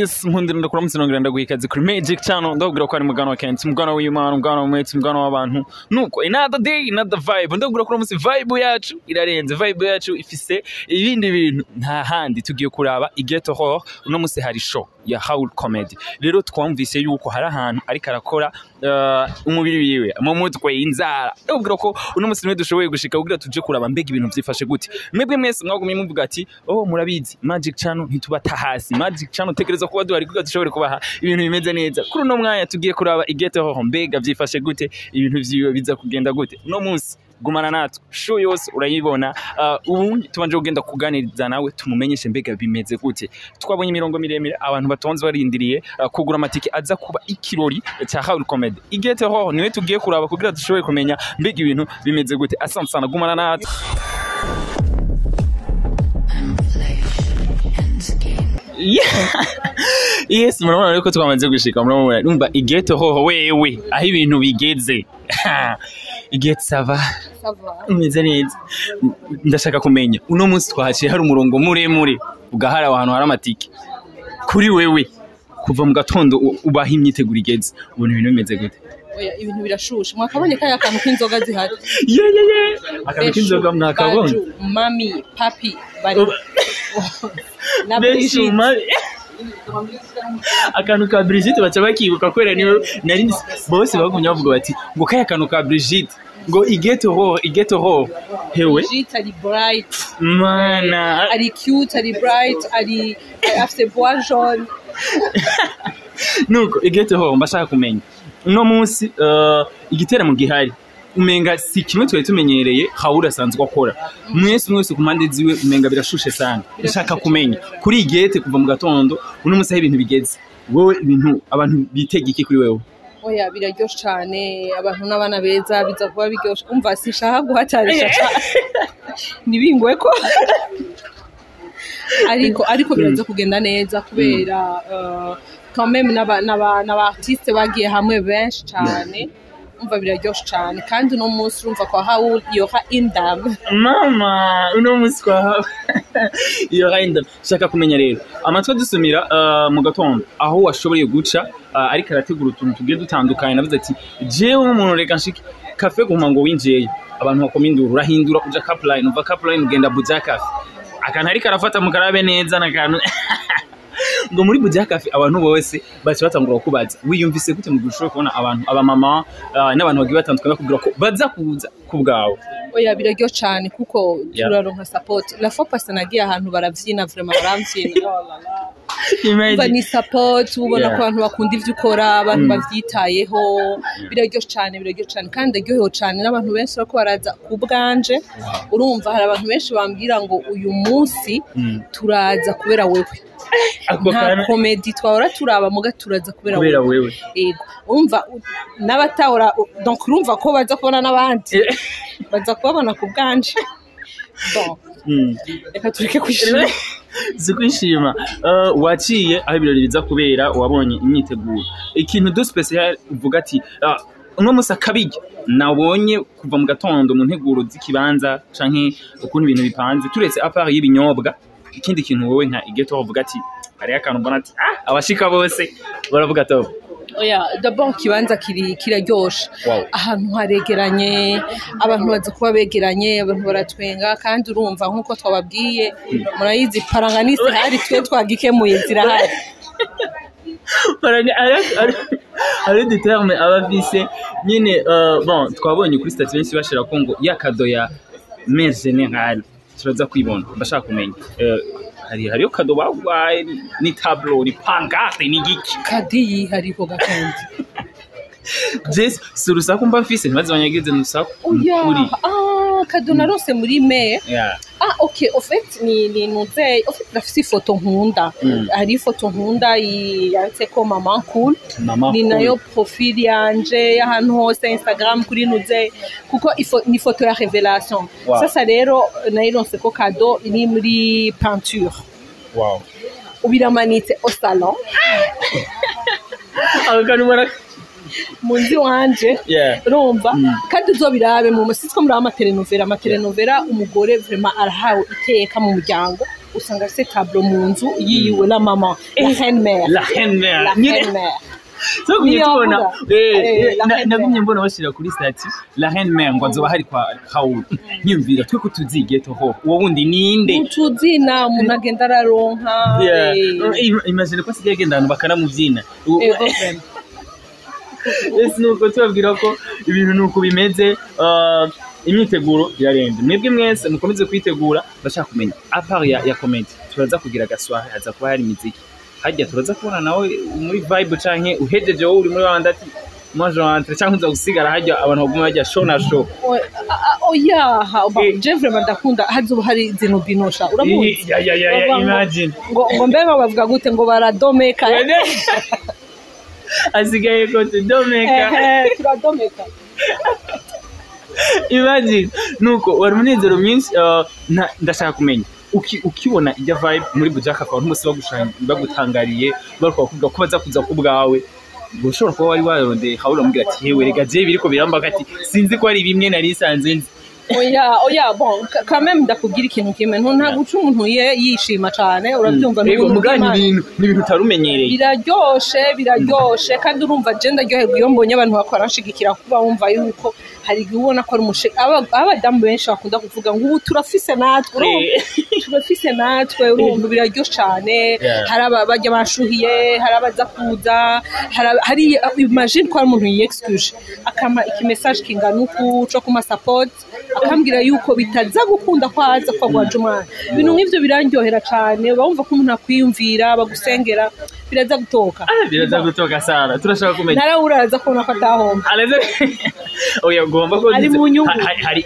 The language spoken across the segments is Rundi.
Yes, nkundira ndakuramutse nongera ndaguha ikaze kuri Magic Channel. Ndabwira ko ari mugano wa Kent, mugano w'Imana, mugano w'umwete, mugano w'abantu. Nuko another day, another vibe. Ndabwira ko uramutse vibe yacu irarenze, vibe yacu ifise ibindi bintu nta handi. Tugiye kuraba Igeto Hall. Uno munsi hari show ya Raoul Comedy. Rero twumvise yuko hari ahantu ariko arakora umubiri wiwe mu mutwe inzara. Ndabwira ko uno munsi niwe dushoboye gushika kugira tuje kuraba mbega ibintu vyifashe gute. Mwebwe mwese mwagumye muvuga ati: "Oh, murabizi, Magic Channel ntitubata hasi." Magic Channel tekereza kuba duhari kugira dushobore kubaha ibintu bimeze neza. Kuri uno mwanya tugiye kuraba Igeto Hall, mbega vyifashe gute, ibintu vyiwe biza kugenda gute. Uno munsi gumana natwe, show yose urayibona. Ubu tubanje kugenda kuganiriza nawe, tumumenyeshe mbega bimeze gute. Twabonye imirongo miremire, abantu batonze barindiriye kugura amatike aza kuba ikirori cya Raoul Comedy. Igeto Hall niwe tugiye kuraba kugira dushobore kumenya mbega ibintu bimeze gute. Asante sana, gumana natwe. I'm flesh and skin. Yeah. Yes, murabona rero ko twamaze gushika. Murabona, numva Igeto hoho wewe aho ibintu bigeze. Igeto, ça va? Ça va. Umeze neza? Ndashaka kumenya, uno munsi twahaciye hari umurongo muremure ugahara ahantu hari amatike. Kuri wewe, kuva mu gatondo ubaha imyiteguro igeze, ubona ibintu bimeze gute? Oya, ibintu birashushe. Mwakabonye kaya kantu k'inzoga zihari? Ye, akantu k'inzoga mwakabonye? Baju, mami, papi bari na Benshi Brigitte. Akantu ka Brigitte baca bakibuka kubera niwe nari bose bagumye bavuga bati ngo kaya kantu ka Brigitte, ngo Igeto ho, Igeto ho hewe. Brigitte ari bright. Mana. Ari cute, ari bright, ari afite bois jaune. Nuko Igeto ho, mbashaka kumenya uno munsi igiteramo gihari umenga si kimwe twari tumenyereye Raoul asanzwe akora. Mwese mwese ku mpande ziwe umenga birashushe sana. Ndashaka kumenya kuri Igete, kuva mu gatondo uno munsi aho ibintu bigeze, wowe ibintu abantu bitega iki kuri wewe? Oya, biraryoshe cane. Abantu n'abana beza, biza kuba biryoshe. Umva, sinshaka guhatarisha cane, ntibingwe ko ariko biraza kugenda neza kubera quand même n'aba artiste bagiye hamwe benshi cane. Umva, biraryoshe cane. Kandi uno munsi urumva kwa Raoul il y aura une dame. Mama, uno munsi kwa iyo rayinda. Shaka kumenya rero, amatwi dusumira mu gatondo aho washoboye guca ariko arategura utuntu tugiye dutandukanye, navuze ati: "Jewe nk'umuntu reka nshike Cafe Guma." Ngo winjiyeyo abantu bakoma induru, urahindura uja Capeline, uva Capeline ugenda Buja Cafe. Akantu ariko arafata mukarabe neza n'akantu ngo muri Buja Cafe abantu bose baca batangura kubaza. Wiyumvise gute mu gihe ushoboye kubona abantu, abamama n'abantu bagiye batandukanye bakubwira ko baza kuza ku bwawe? Oya, biraryoshe cane kuko turaronka support. La fois passée nagiye ahantu baravyina, vraiment baramvyina. Oh là là. Umva, ni support ubona ko abantu bakunda ivyo ukora, abantu bavyitayeho. Biraryoshe cane, biraryoshe cane. Kandi ndaryohewe cane n'abantu benshi bariko baraza ku bwanje. Urumva, hari abantu benshi bambwira ngo uyu munsi turaza kubera wewe. Ako nta kantu comédie twahora turaba muga turaza kubera kubera wewe. Wewe. Ego, urumva n'abatahora, donc urumva ko baza kubona n'abandi baza kubabona ku bwanje. Bon, reka tureke kwishima. Si kwishima. Waciye aho ibirori biza kubera, wabonye imyiteguro. Ikintu de spécial uvuga ati: "Ah, uno munsi akabirya nabonye kuva mu gatondo mu nteguro z'ikibanza canke ukuntu ibintu bipanze," turetse à part y'ibinyobwa, ikindi kintu wowe nka Igeto uvuga ati hariyo akantu mbona ati: "Ah, abashika bose baravuga top"? Oya, d'abord ikibanza kiri kiraryoshe. Ahantu haregeranye, abantu baza kuba begeranye, abantu baratwenga. Kandi urumva, nk'uko twababwiye, murayizi paranganisi hari, twe twagikemuye, zirahari. Hari des termes aba afise nyine. Bon, twabonye kuri statut benshi bashira ko ngo ya cadeau ya mère générale turaza kwibona. Ndashaka kumenya hariyo cadeau bagwaye, ni tableau, ni pancarte, ni giki? Cadeau yihariho gakendi. Jesi si urusaku mba mfise, ntibaze banyagize urusaku. Oya. Kuri Ah, cadeau narose muri mai. Ah, ok, au fait ni nuze, au fait ndafise ifoto nkunda. Hari ifoto nkunda yanditseko "Mama cool". Mama Ni cool. nayo profil yanje y'ahantu hose, Instagram, kuri nuze, kuko ni ifoto ya révélation. Sasa rero nayironse ko cadeau iri muri peinture. Ubiramanitse au salon. Ako kantu bara mu nzu iwanje. Urumva, kandi uzobirabe mu musitsi ko muri amatelenovela, amatelenovela, umugore vraiment arahawe iteka mu muryango. Usanga afise tableau mu nzu yiwe, la maman, la reine mère. La reine mère. La Nyine reine mère. Tugumye Niyo tubona avuga. La reine nagumye mère. mbona bashira kuri statut la reine mère ngo azoba hari kwa Raoul, nyumvira twe ko tuzigiye toho, uwo wundi ninde? Utuzina umuntu agenda araronka. Yeah. Imagine ko asigaye agenda ahantu bakanamubyina. Ego vraiment. Ese nuko tubabwira ko ibintu nuko bimeze, imyiteguro irarenze, mwebwe mwese mukomeze kwitegura. Bashaka kumenya à part ya comedy, turaza kugira gaswara, haza kuba hari imiziki hajya, turaza kubona nawe muri vibe canke uhejeje wowe uri muri wandi ati moi je rentre, canke uza gusigara hajya abantu baguma bajya show na show? Oya, je vraiment ndakunda hazoba hari Zenobinosha, uramuzi? Ya, Bavuga imagine. Ngo mbega bavuga gute, ngo baradomeka? Asigaye ko tudomeka. Ehe, turadomeka. Imagine, nuko wari umunezero mwinshi. Ndashaka kumenya ukibona ijya vibe muri Bujaka, abantu bose bagutangariye, bariko bakubwira ko baza kuza ku bwawe, ngo ushobora kuba wari warondeye Raoul amubwira ati: "Hewe rega je biriko biramba," ati: "Sinzi ko ari bimwe nari nsanzwe nzi." Oya, oya, bon, quand même ndakubwira ikintu kimwe, nta guca umuntu ye yishima cane, urabyumva? Yego. N'ubuntu Mugani bw'Imana. ibintu ni ibintu utarumenyereye. Biraryoshe, biraryoshe, kandi urumva je ndaryoherwa iyo mbonye abantu bakora banshigikira, kuba wumva yuko hari igihe ubona ko ari umushe abadamu benshi bakunda kuvuga ngo ubu turafise natwe, urumva? Turafise natwe, urumva biraryoshe cane. Hari bajya banshuhiye, hari abaza kuza, hari imagine ko hari umuntu yiyexcuse akampa iki message kingana uku co kuma support, akambwira yuko bitaza gukunda ko aza ko agwaje umwana. Ibintu nk'ivyo birandyohera cane, uba wumva ko umuntu akwiyumvira, bagusengera, biraza gutoka. Biraza gutoka. Sara, turashaka kumenya Narawura araza kubona ko atahomba. Araza, oya, ugomba ko Ari mu nyungu.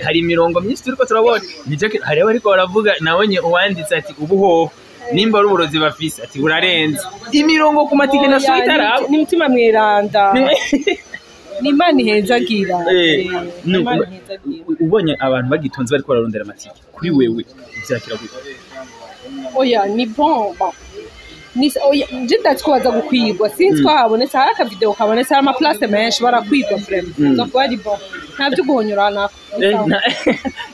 Hari imirongo myinshi turiko turabona. Nicyo hari abariko baravuga, nabonye uwanditse ati: "Ubu hoho nimba ari uburozi bafise," ati: "burarenze imirongo ku matike na Oya, itaraba." Ni mutima mweranda, ni Imana ihezagira. Nuko Imana ihezagira. Ubonye abantu bagitonze bariko bararondera amatike, kuri wewe uvyakira gute? Oya, ni bon, bon ni oya, je ndazi ko baza gukwirwa, sinzi ko habonetse, hari akavideo kabonetse, hari amaplace menshi, barakwirwa vraiment. Donc ari bon, nta byo guhonyora nako.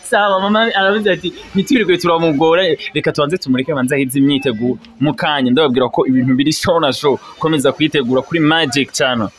Sawa, mama aravuze ati ntitwirirwe turamugora, reka tubanze tumureke abanze ahize imyiteguro. Mu kanya ndababwira ko ibintu biri show na show. Komeza kwitegura kuri Magic Channel.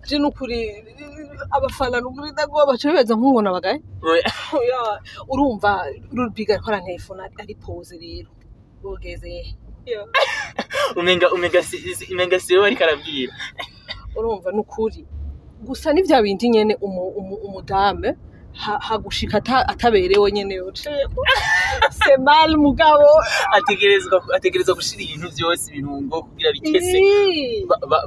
Je nukuri abafana nukuri ndagoba, baca bibaza nk'ubu nabagaye. Oya, urumva Rubiga ariko arantelefona, ari pose rero ugeze. Umenga si we ariko arabwira. Urumva nukuri gusa ni bya bindi nyene umudame hagushika ataberewe nyene yoce, c'est mal, mugabo. Ategerezwa gushira ibintu byose ibirungo kugira bitese.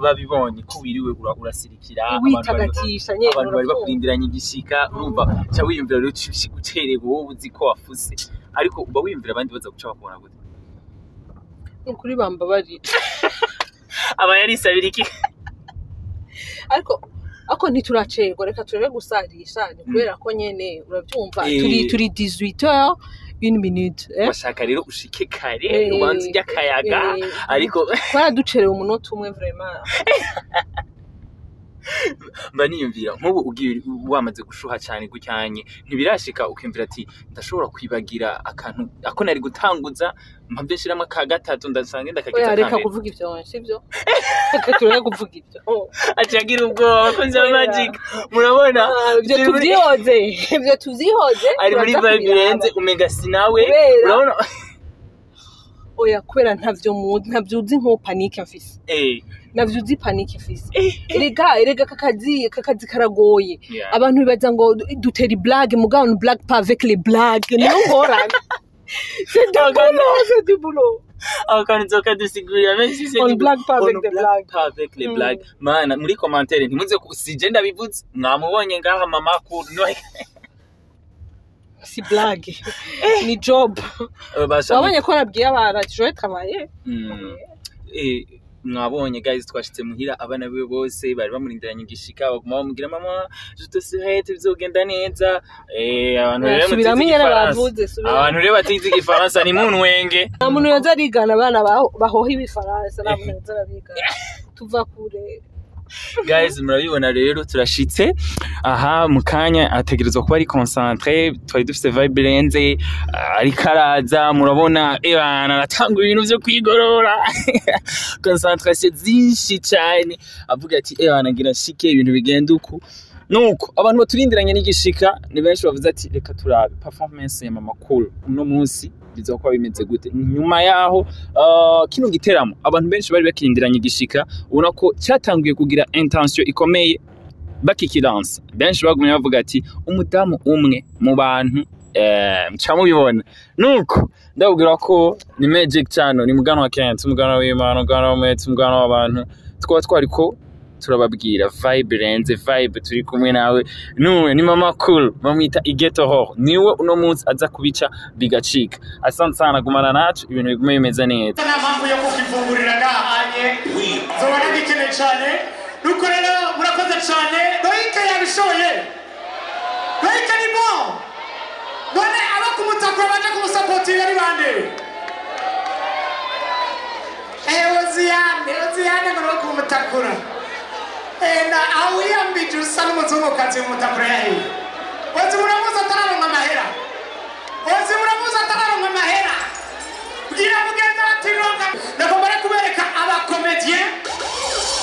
Babibonye ko wiriwe urasirikira abantu Witagatisha nyene. Abantu bari Uravyumva? bakurindiranye igishika, urumva ca wiyumvira rero ucerewe, wowe uzi ko wafuse, ariko uba wiyumvira abandi baza guca bakubona gute? Nukuri bambabarira. Aba yarisabira iki? Ariko ntituracerwa, reka turebe gusarisha, ni kubera ko nyene urabyumva, turi 18 heures une minute, eh? Washaka rero ushike kare, ubanze urya akayaga, ariko Twaraducerewe umunota umwe vraiment. Mba niyumvira nk'ubu ugiye wamaze gushuha cyane gucyanye, ntibirashika ukiyumvira ati: "Ndashobora kwibagira akantu ako nari gutanguza, mpavye nshiramo aka gatatu, ndasanga ndakagiza Oya, reka akambere." kuvuga ivyo, sivyo? Reka tureke kuvuga ivyo. Oh. Acagira ubwoba, abakunzi ba Oya. Magic, murabona. Ah, ivyo tuvyihoze, ivyo tuvyihoze. Ari muri Turaza vibe kubiraba. irenze, umenga si nawe. Kubera Urabona. Oya, kubera ntavyo muzi, ntavyo uzi nko panique mfise. Navyo uzi panique mfise. Erega kakazi karagoye. Abantu bibaza ngo dutera blague, mugabo on blague pas avec les blagues, niyo ngorane. C'est du boulot, c'est du boulot. Akantu nzokadusigurira menshi. On blague pas avec On des blague blagues. Pas avec les blagues. Mana, muri commentaire ntimuze sije ndabivuze, mwamubonye ngaha mama cool no. Si blague, ni job. Basha. Wabonye ko nabwiye abantu ati je vais travailler. Mwabonye guys, twashitse muhira, abana biwe bose bari bamurindiranye igishika, baguma bamubwira: "Mama, je te souhaite bizogenda neza." Abantu rero Subiramo mutize ingene igifaransa. bavuze, subiramo. Abantu rero batize igifaransa ni munwenge. Nta muntu yoza arigana abana bahoha ibifaransa, nta muntu yoza arabigana, tuva kure. Guys, murabibona rero turashitse aha mu kanya, ategerezwa kuba ari concentré. Twari dufise vibe irenze, ariko araza, murabona ebana aratanga ibintu vyo kwigorora, concentration zinshi cyane, avuga ati: "Ebana, ngira nshike ibintu bigenda uku." Nuko abantu baturindiranye n'igishika ni benshi, bavuze ati: "Reka turabe performance ya mama cool uno munsi bizokuba bimeze gute." Nyuma yaho kino giteramo abantu benshi bari bakirindiranye igishika, ubona ko cyatanguye kugira intention ikomeye bakikiransa. Benshi bagumye bavuga ati umudamu umwe mu bantu, muca mubibona. Nuko ndababwira ko ni Magic Channel, ni mugano wa Kent, umugano w'Imana, umugano w'umwete, umugano w'abantu. Twaba twariko turababwira vibe irenze, vibe turi kumwe nawe nuwe ni mama cool, bamwita Igeto Ho, niwe uno munsi aza kubica bigacika. Asante sana, gumana nacu ibintu bigume bimeze neza. Nta mpamvu yo kukivungurira ngahanye, zoba nagikeneye cyane. Nuko rero murakoze cyane. Loike yabishoboye, Loike ni bon. None abo kumutakura baje kumusapotinga ni bande? Oziyane, Oziyane ngo no kumutakura. Na aho wiyambije usa n'umuzungukazi, umutakura yahiye. Ozi muramuzi atararonka amahera, Ozi muramuzi atararonka amahera. Bwira mugenzi ati ronka. Ndagomba rero kubereka aba comédiens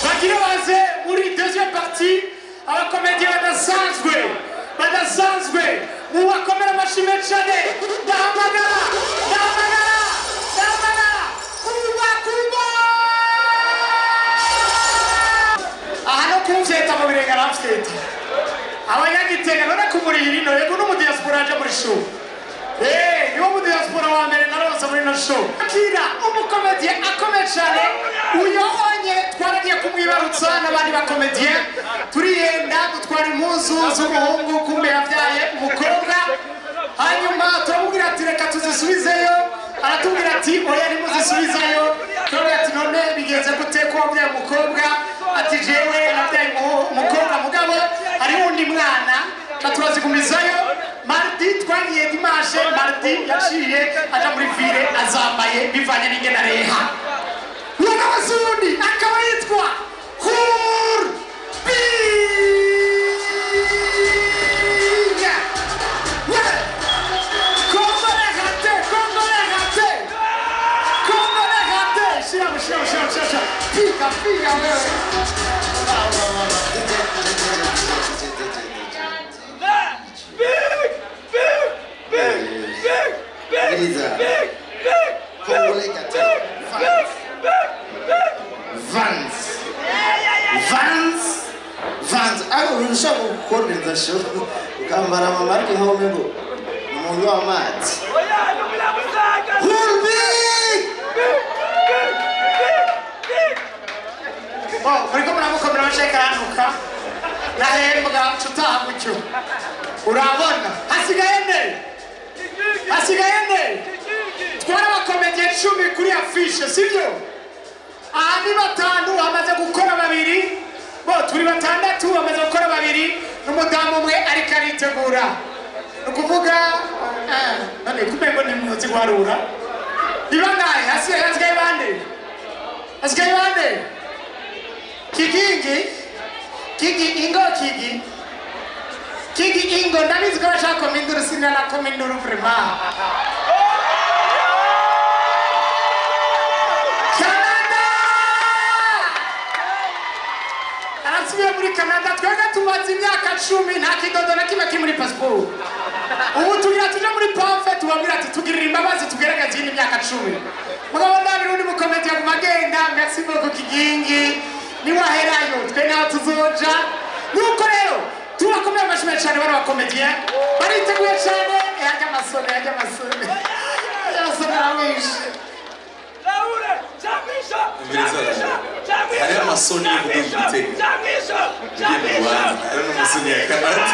bagira baze muri deuxième partie, aba comédiens badasanzwe, badasanzwe. Mubakomera amashyi menshi cyane. Ndahamagara, ndahamagara, ndahamagara Kuba Kuba aha no kumvyeta mu birenge, aramvyeta abanyagitega. None kumurihira ino yego n'umu diaspora aje muri show. Niwo mu diaspora wa mbere naronse muri ino show. Akira umu comédien akomeye cyane uyobonye, twaragiye kumwibarutsa n'abandi ba comédiens, turiyenda dutwara impuzu z'umuhungu, kumbe yabyaye umukobwa. Hanyuma turamubwira ati: "Reka tuzisubizeyo." Aratubwira ati: "Oya, ntimuzisubizayo." Turabwira ati: "None bigenze gute ko wabyaye umukobwa?" Ati: "Jewe nabyaye umukobwa, mugabo hariho undi mwana." Ca turazigumizayo. Mardi twagiye, dimanche, mardi yaciye aja muri ville azambaye bivanye n'ingene areha. Uwo n'abasundi akaba yitwa Hurbinya. Congolais raté, Congolais raté, Congolais raté. Shira, shira, shira, shira, shira. Piga, piga wewe. Lisa. Congolais Vans. Vans. Vans. Vans. Ariko ushaka gukoresha show ukambara ama marques nkaho umengo ni umuntu w'amazi. Hurbi! Oh, muriko muramukomera amashyi, arantuka nahembwa cutaha gutyo. Urabona hasigaye nde? Hasigaye nde? Twara aba comédiens 10 kuri affiche, sibyo? Aha ni batanu, hamaze gukora babiri. Bo turi batandatu, bamaze gukora babiri n'umudamu umwe ariko aritegura. Ni ukuvuga none kumengo ni muzi guharura, ni bangahe hasigaye? Hasigaye bande? Hasigaye bande? Kigingi, Kigi ingo, Kigi, Kigi ingo. Ndabizi ko bashaka kominduru, sinana kominduru vraiment. Canada, arasubiye muri Canada. Twebwe tumaze imyaka 10 nta kidodo na kimwe kiri muri pasiporo. Ubu tugira tuje muri pamfe, tubabwira ati: "Tugirira imbabazi, tugerageze iyindi myaka 10." Mugabo ndabira undi mukomedi yaguma agenda. Merci beaucoup Kigingi. Niwaherayo twe naho tuzoja. Nuko rero turakomeye amashyi menshi cyane bano bakomediye bariteguye cyane. Yajya amasone, yajya amasone, yajya amasone aramwishe. Hariho amasoni yo kuduga igitego ugiye mu rubanza, hariho n'amasoni ya Canada.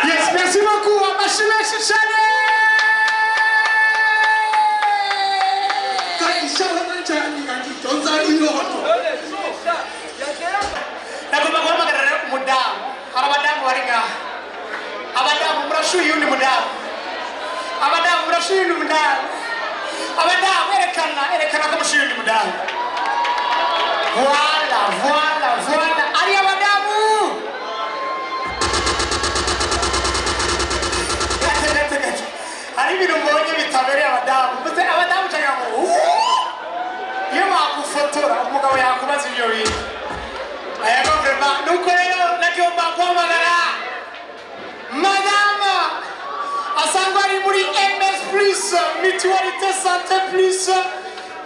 Yes, merci beaucoup. Amashyi menshi cyane. Nagomba guhamagara rero umudamu. Hari abadamu bari ngaha. Abadamu murashuye undi mudamu. Abadamu murashuye undi mudamu. Abadamu erekana, erekana ko mushuye undi mudamu. Voilà, voilà, voilà. Ari abadamu. Gato, gato, gato. Hari ibintu mbonye bitabereye abadamu. Mvuze abadamu cyangwa ngo iyo bagufotora umugabo yakubaza ibyo bintu. Ego vraiment. Nuko rero nagomba guhamagara madame asanzwe ari muri MS Plus Mutualité Santé Plus.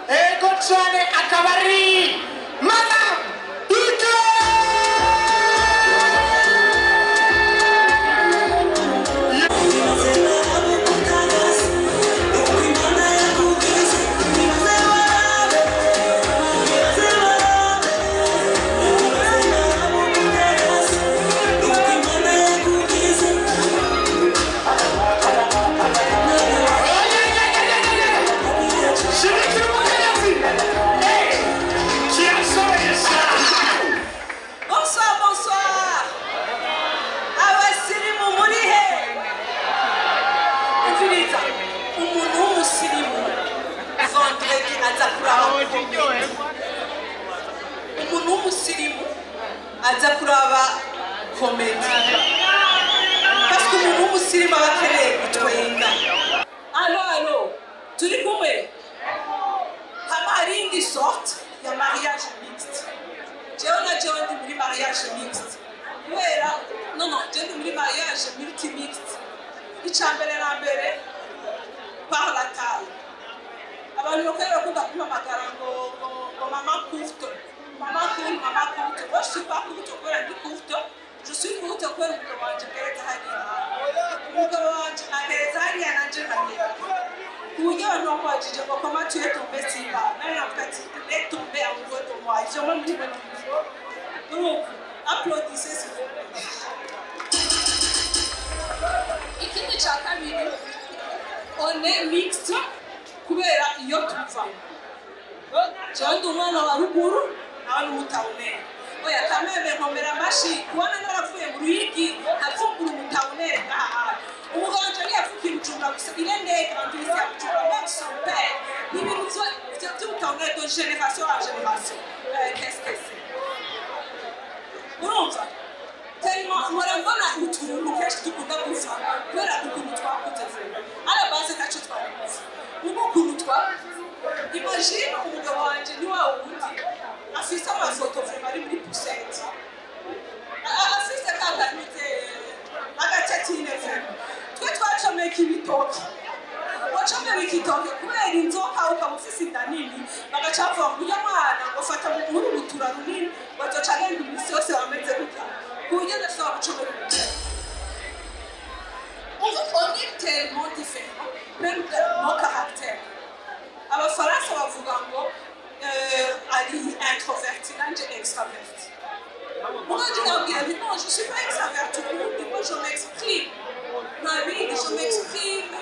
Ego cyane akaba ari madame Ike. Shimikira umukenyezi. Kirashoboye sha. Bonsoir, bonsoir. Abasirimu muri he? Umviriza, umuntu w'umusirimu vendredi aza kuraba comédie. Umuntu w'umusirimu aza kuraba comédie. Parce que umuntu w'umusirimu aba akeneye gutwenga. Allo, allo, turi kumwe? Hama hari indi sorte ya mariage mixte. Jewe na jewe ndi muri mariage mixte. Kubera, non, non, jewe ndi muri mariage multi mixte. Ica mbere na mbere, par la taille. Abantu bakwiye bakunda kumpamagara ngo mama courte. Mama courte, mama courte. Moi, je suis pas courte kubera ndi courte. Je suis courte kubera umugabo wanje agereza hariya. Umugabo wanje agereza hariya nanje nkagera. Ku buryo abantu bamubajije ngo comment tu es tombé si bas. Nawe navuga ati il est tombé amoureux de moi. Ivyo mwe muri mwe urumva. Applaudissez s'il vous plaît. Ikindi ca kabiri, on est mixte kubera iyo tuva. Jewe ndi umwana wa ruguru nawe ni umutawuneri. Oya kameme nkomera amashi kubona naravuye mu Ruyigi nkavumbura umutawuneri ngaha. Umugabo wanje ntiyavukiye i Bujumbura gusa, il est né grandi ici à Bujumbura, même son père. Ni ibintu vy'ubutawuneri de génération en génération. Qu'est-ce que c'est? Urumva? Tellement mpora mbona utuntu kenshi dukunda gupfa kubera ukuntu twakuze vuba. À la base ntacyo twari gupfa. Ubu ukuntu twakuze. Imagine umugabo wanje ni wa wundi afise amafoto vraiment ari muri poussette. Afise kakanite agatatine vraiment. Twe twacomeka ibitoki. Wacomeka igitoki kubera inzoka ukaba ufise inda nini bagaca bavuga ngo urya mwana ngo fata muri urutura runini bazoca agenda iminsi yose bameze gutya. Ku buryo adashobora gucomeka umuceri. On est tellement différents, même dans nos caractères. Abafaransa bavuga ngo ari introverti nanje extraverti. Moi, je ndababwira nti non, je suis pas extraverti ubundi moi je m'exprime. Ma vie, je m'exprime,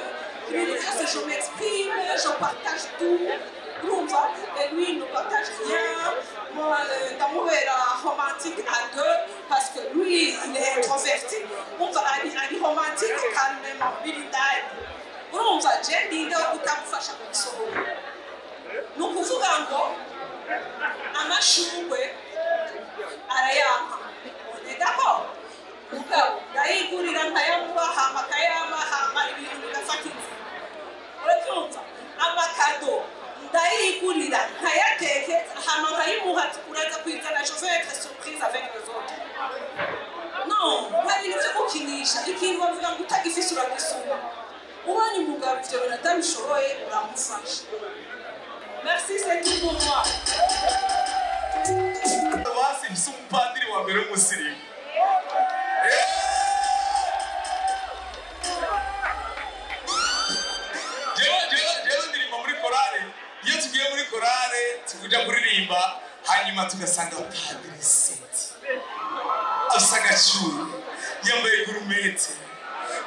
ibintu byose je m'exprime, je partage tout. Urumva, et lui il ne partage rien. Moi, ndamubera romantique à deux parce que lui il est introverti. Umva ari romantique calmement biri indani. Urumva je ndinde wo kutamufasha kubisohora. Ni ukuvuga ngo amashurwe arayampa. On est d'accord? Mugabo ndayigurira nkayamuha hama akayampa hama ibintu bigafata inzira. Urabyumva? Amakado ndayigurira nkayatekeza hama nkayimuha ati uraza kuyizana je veux être surprise avec les autres. Non, No, nta bintu byo gukinisha. Ikintu bavuga ngo utagifise uragisuma. Ubonye umugabo ivyo bintu atabishoboye, uramufasha. Merci, c'est tout pour moi. Basi mfise umupadiri wa mbere w'umusirimu. Jewe ndirimba muri korale. Iyo tugiye muri korale tukuja kuririmba, hanyuma tugasanga padiri Seti afise agacuru, yambaye gourmette,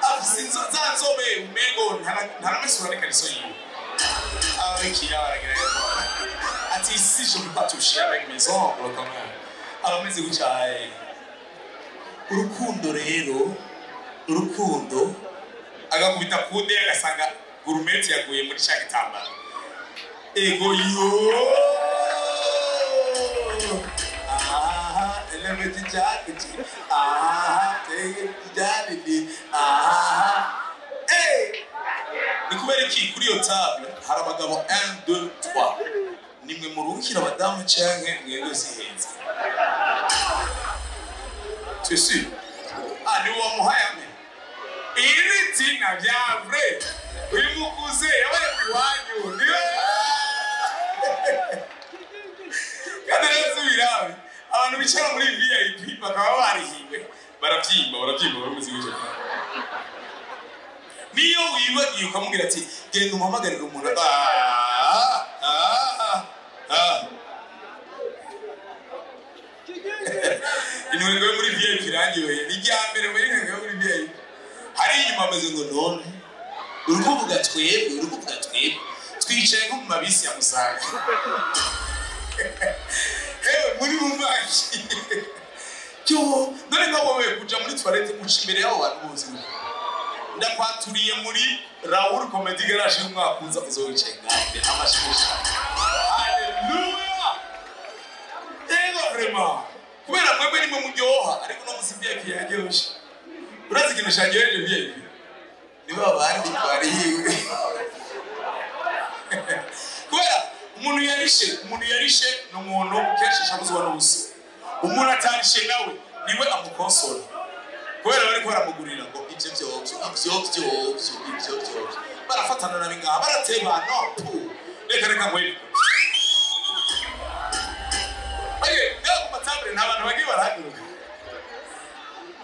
afise za nzobe umengo ntaramesura n'ikariso yiwe. Ababikira baragira ati ici je peux pas toucher avec mes ongles quand même. Abameze gutya. Urukundo rero, urukundo agakubita kude agasanga gourmette yaguye muri cya gitambaro. Ego yo. Aha, elementi cyane. Aha, tege aha. Eh! Ni kubera iki kuri iyo table hari abagabo 1 2 3. Nimwe muruhukira abadamu canke mwebwe zihenze? Tu es sûr? Ah, ni wamuhaye amwe. Iri tina vya vrai. Uyu mukuze yabaye iwanyu. Niwe. Kandi rero subirabe. Abantu bicara muri VIP bakaba barihiwe. Baravyimba, baravyimba bameze gutya. Niyo wibagiye ukamubwira ati genda umuhamagarire umuntu. Ah ah ah. Intwengo yo muri VIP irangiwe. Ni irya mbere muri intwengo yo muri VIP. Hari inyuma ameze ngo none uri kuvuga twebwe, uri kuvuga twebwe. Twicaye nko mu mabisi ya Musaga. Hewe muri bumaki. Cyo none nka wowe kuja muri toilette uca imbere y'abo bantu bose. Ndakwaturiye muri Raoul Comedy Garage y'umwaka uza uzowicaye ngaho amashusho. Hallelujah! Ego vraiment. Kubera mwebwe nimwe muryoha, ariko no musi VIP yaryoshe. Urazi ikintu caryoheje VIP? Nibo abandi barihiwe. Kubera umuntu yarishe ni umuntu kenshi ashabuzwa n'ubusa. Umuntu atarishe nawe niwe amukonsora. Kubera bariko baramugurira ngo ivyo vyovyo, ivyo vyovyo, ivyo vyovyo. Barafatana na bingaha, barateba no pu. Reka reka ngwere. Aye, ngaho ku matabure nta bantu bagiye barahaguruka.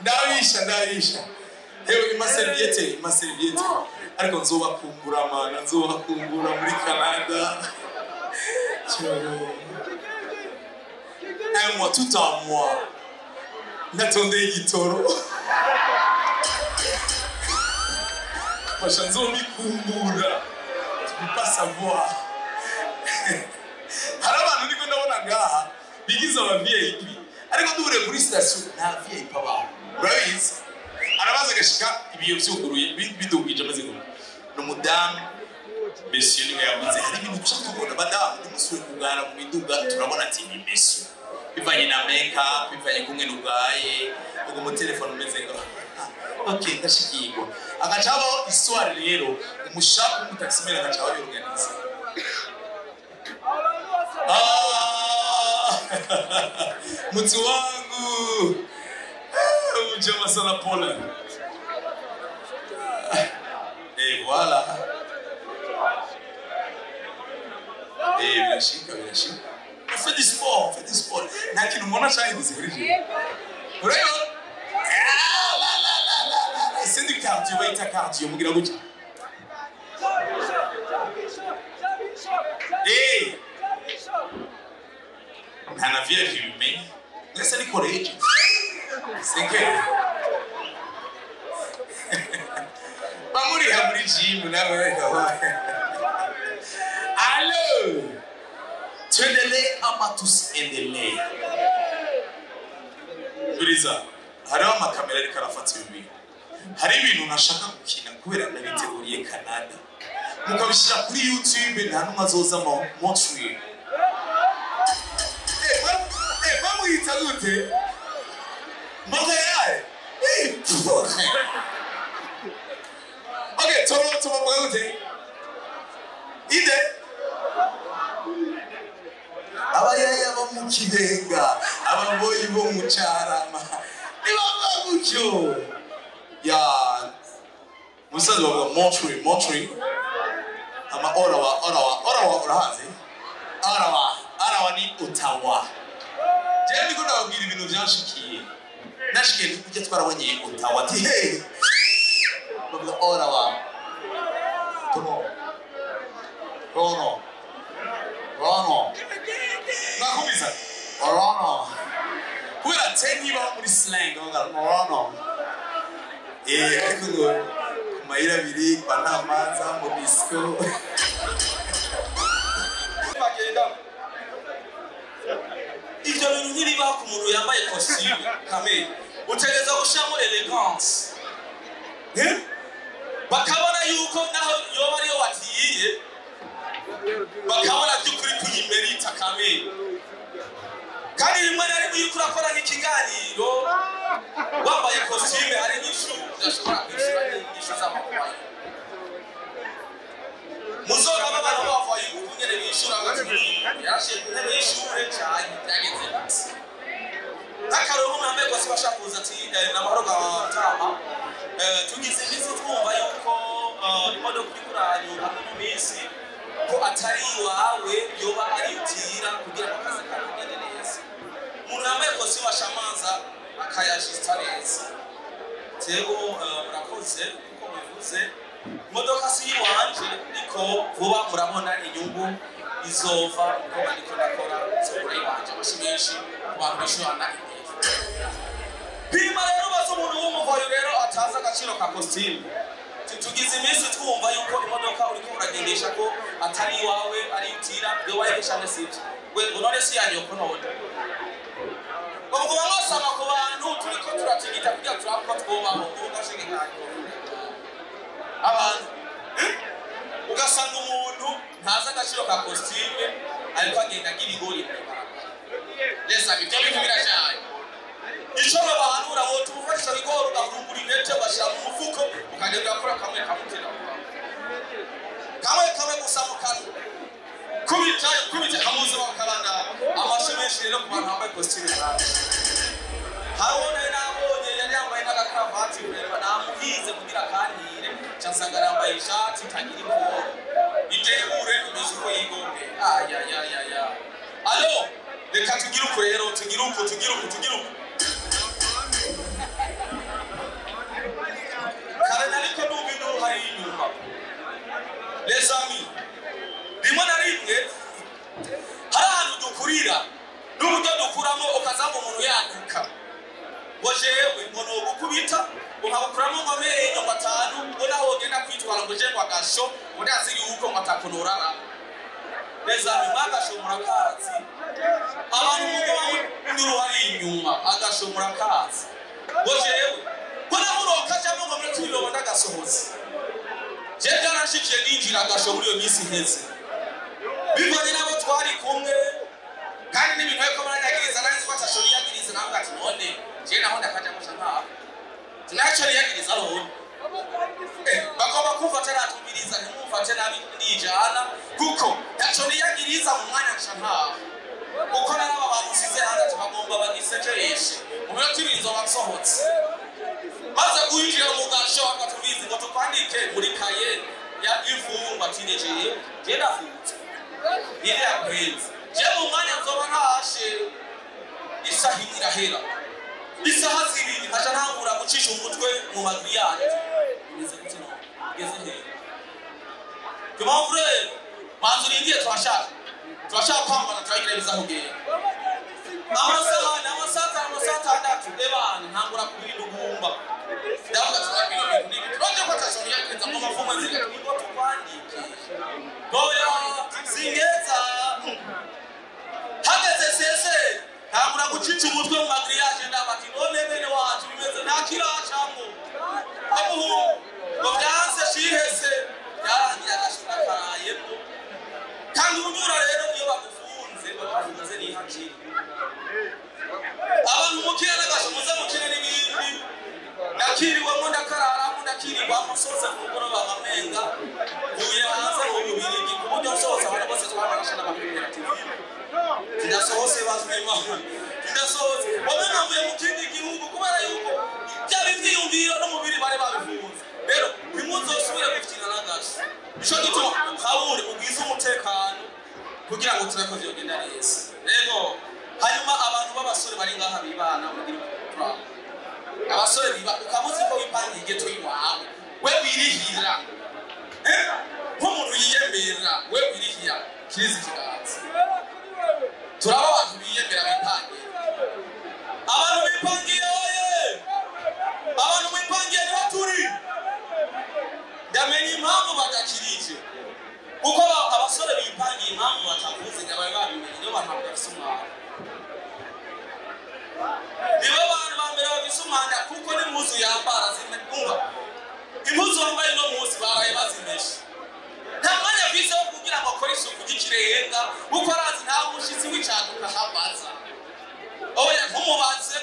Ndabisha, ndabisha. Hewe imaserviette, imaserviette. Ariko nzobakumbura mana, nzobakumbura muri Canada. Un mois, tout un mois. Natondeye igitoro. Fasha nzobikumbura. Tu peux pas savoir. Hari abantu ndiko ndabona ngaha bigize aba VIP, ariko duhure kuri station nta VIP abaho. Urabizi? Arabaza agashika ibiyo vyuguruye bidugije amaze ngo ni umudamu monsieur niwe yavuze hari ibintu duca tubona badamu ntimusubire kugana mu miduga turabona ati ni monsieur bivanye na make up bivanye kumwe n'ubwaye ubwo mu telefone umeze ngo ok ndashikirwa agaca habaho histoire rero umushapu w'umutaximene agaca abayorganiza. Ah, mtu wangu mjama sana pole. Et voilà. Et birashika birashika. On fait du sport, on fait du sport. Nta kintu mbona cahindutse kuri jewe. Urabibona? Ah, la la la la la. C'est du cardio, bayita cardio mugira gutya. Eh! Nta na VIP bimenye. Mwese ni college. Seke. Bamuriha muri gym nawe. Allo! Tuendelee ama tusiendelee? Buriza, hariho amakamera ariko arafata ibi bintu. Hari ibintu nashaka gukina kubera nabiteguriye Canada. Mukabishyira kuri YouTube nta n'umwe azoza Montreal. Bamwita gute? Montreal. Okay, Toronto bavuga gute? Inde? Abayaya bo mu Kibenga, ababoyi bo mu Carama. Nibavuga Gutyo ya musaza bavuga Montreal, Montreal ama Ottawa, Ottawa, Ottawa urahazi? Ottawa, Ottawa ni Ottawa. Jewe ndiko ndababwira ibintu byanshikiye. Nashikiye kujya twarabonye Ottawa ati hey, bavuga Ottawa. Tono Rono Rono nakumisa Rono kubera te niba muri slang bavuga Rono. Ariko ngo ku mayira abiri kwa Ntamanza mu disco bagenda. Ivyo bintu ntibibaho ku muntu yambaye costume kamere, utegereza gushiramo elegance, bakabona yuko naho yoba ariyo watiye, bakabona by'ukuri kuyimerita kamere. Kandi rimwe na rimwe iyo urakora nk'ikiganiro wambaye costume, hari inyishu udashobora kwishyura, n'inyishu z'amakubaye muzoraba abantu bavaye ubu nyene bishura bati yarashiye ku ntebe y'ishure cyane byagenze gute. Nk'akarorero umuntu yambaye costume ashaka kuza ati n'amahoro gatama, tugize iminsi twumva yuko imodoka uriko uranyura mu minsi ko atari iwawe, yoba ari utira kugira ngo akazi kawe kagende neza. Umuntu yambaye costume ashamanza akayajista neza. Tego murakoze kuko mubivuze, imodoka si iwanje, ariko vuba murabona inyungu izova uko ndiko ndakora nzogura iwanje. Amashi menshi ku bantu bishurana imbere. Pima rero baza umuntu w'umuvayo rero atazi agaciro ka costume. Tugize iminsi twumva yuko imodoka uriko uragendesha ko atari iwawe ari utira, yoba yegeshane sivyo we ngo none si yanyoko none. Ubwo bamwasama ku bantu turiko turatigita kugira turabe ko twubaho ugashege kanyo abantu. Ugasanga umuntu ntazi agaciro ka costume ariko agenda agira igori mw'ibarabara. Lesa ibyo bintu birajanye. Ico babahanura ngo tumufatisha bigori, ugahurungura intete ugashyira mu mufuko ukagenda urakora kamwe kamutera kamwe kamwe gusa mu kanwa, kubita kubita amuzima bakabandana. Amashi menshi rero ku bantu bambaye costume nabi. Harabona nabonye yari yambaye n'agakaravati rero namuhize kugira akantire, nca nsanga yambaye ishati itagira ikoro idebure imeze uko yigombe. Ayayayaya, alo reka tugire uko rero, tugire uko, tugire uko, tugire uko. Kare nariko numva induru hari inyuma. Les amis, rimwe na rimwe hari ahantu dukurira n'uburyo dukuramo, ukazamba umuntu yanduka ngo jewe ngo nogukubita ngo nkagukuramo ngo amenyo ngo atanu, ngo naho wogenda kwitwara ngo je ngo agasho ngo ndazi yuko ngo atakunorara. Les amis, mwagasho murakazi abantu mugo induru hari inyuma, agasho murakazi ngo jewe ngo naho urokajamwo ngo muri twirobo ndagasohotse. Je byaranshikiye ninjira agasho muri iyo minsi iheze, bivanye n'abo twari kumwe kandi n'ibintu ariko baranyagiriza, nari nzi ko atasho niyagiriza, navuga ati none je naho ndakaja musha ntaho sinaco niyagiriza none. Bagomba kumfata natumviriza, ntimumfate nabi ndijana kuko ntaco niyagiriza mu mwanya nca ntaho, kuko naraba bantu nsize hanze ati bagomba bagisekereshe mu minota ibiri nzoba nsohotse. Maze guhinjira mu gasho bakatubizi ngo tukwandike muri kaye ya imfungwa ati ndejeye je ndafutse ninde yaguhenze je mu mwanya nzoba ntashe. Isaha imwe irahera, isaha zibiri nkaca ntangura gucisha umutwe mu maguru yanyu bimeze gute none ugeze hehe? Impamvu rero manzu urindiye, turashaka turashaka kwambara turagira biza kugenda amasaha n'amasaha atanu amasaha atandatu ebana ntangura kubira indugumba ndavuga ati bino bintu nibi turaje ko atashoboye yakiriza mu mavumo nziga ngo tukwandike goya singeza hageze sese ntangura gucica umutwe mu magriyaje ndabati none bene wacu bimeze nta kiracamo amuhu ngo byanse shihese byarangiye agashira karayemo. Kandi unyura rero iyo bagufunze bagufunze ni hakiri abantu mukire n'agasho muze mukire n'ibindi nakiriwemo ndakararamo ndakirirwamo nsohotse ku mugoroba nkamenga mvuye hanze mu Bubirigi ku buryo nsohotse abantu bose twabarashe n'amakoperative ndasohotse bazwima ndasohotse wamenga mvuye mu kindi gihugu kubera yuko bya Ibyiyumviro n'umubiri bari babifunze. Rero ntimuzosubire gufyina na gato. Nico gituma habure ugwize umutekano kugira ngo tureko vyogenda neza. Rego hanyuma abantu b'abasore bari ngaha bibana mugira program. Abasore biba ukamuzi ko wipangiye igeto iwawe, we wirihira. Nk'umuntu yiyemera, we wirihira kirizi ikiganza. Turaba abantu biyemera bipangiye. Abantu bipangiye oye! Abantu bipangiye niho turi. Ndamenya impamvu badakirije. Kuko abasore bipangiye impamvu batavuze ngo bari babimenye, nibo bantu badafise umwanda. Nibo bantu ba mbere bafise umwanda kuko n'impuzu yambara zimwe. Impuzu wambaye uno munsi baraye bazimeshe. Nta mwanya afise wo kugira ngo akore isuku ry'ikirenga, kuko arazi nta mushitsi w'icaduka ahabaza. Oya ntumubaze,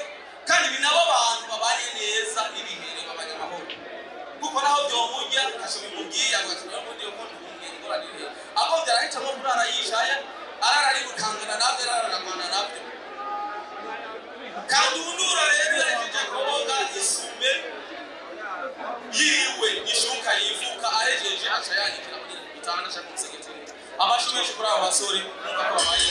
kandi ni nabo bantu babanye neza n'ibihere b'abanyamahoro. Kuko naho vyomurya ntaco bimubwiye, avuga ati niyo mbundi yuko ndumwe ingorane iri. Agombye arahitamo kurara yicaye, arara ari gukangana navyo, arara aragwana navyo. Kandi undura rero yahejeje koga isume yiwe ishuka yifuka ahejeje aca yanikira muri gitanda ca kumusegetera. Amashi menshi kuri abo basore numva ko babaye.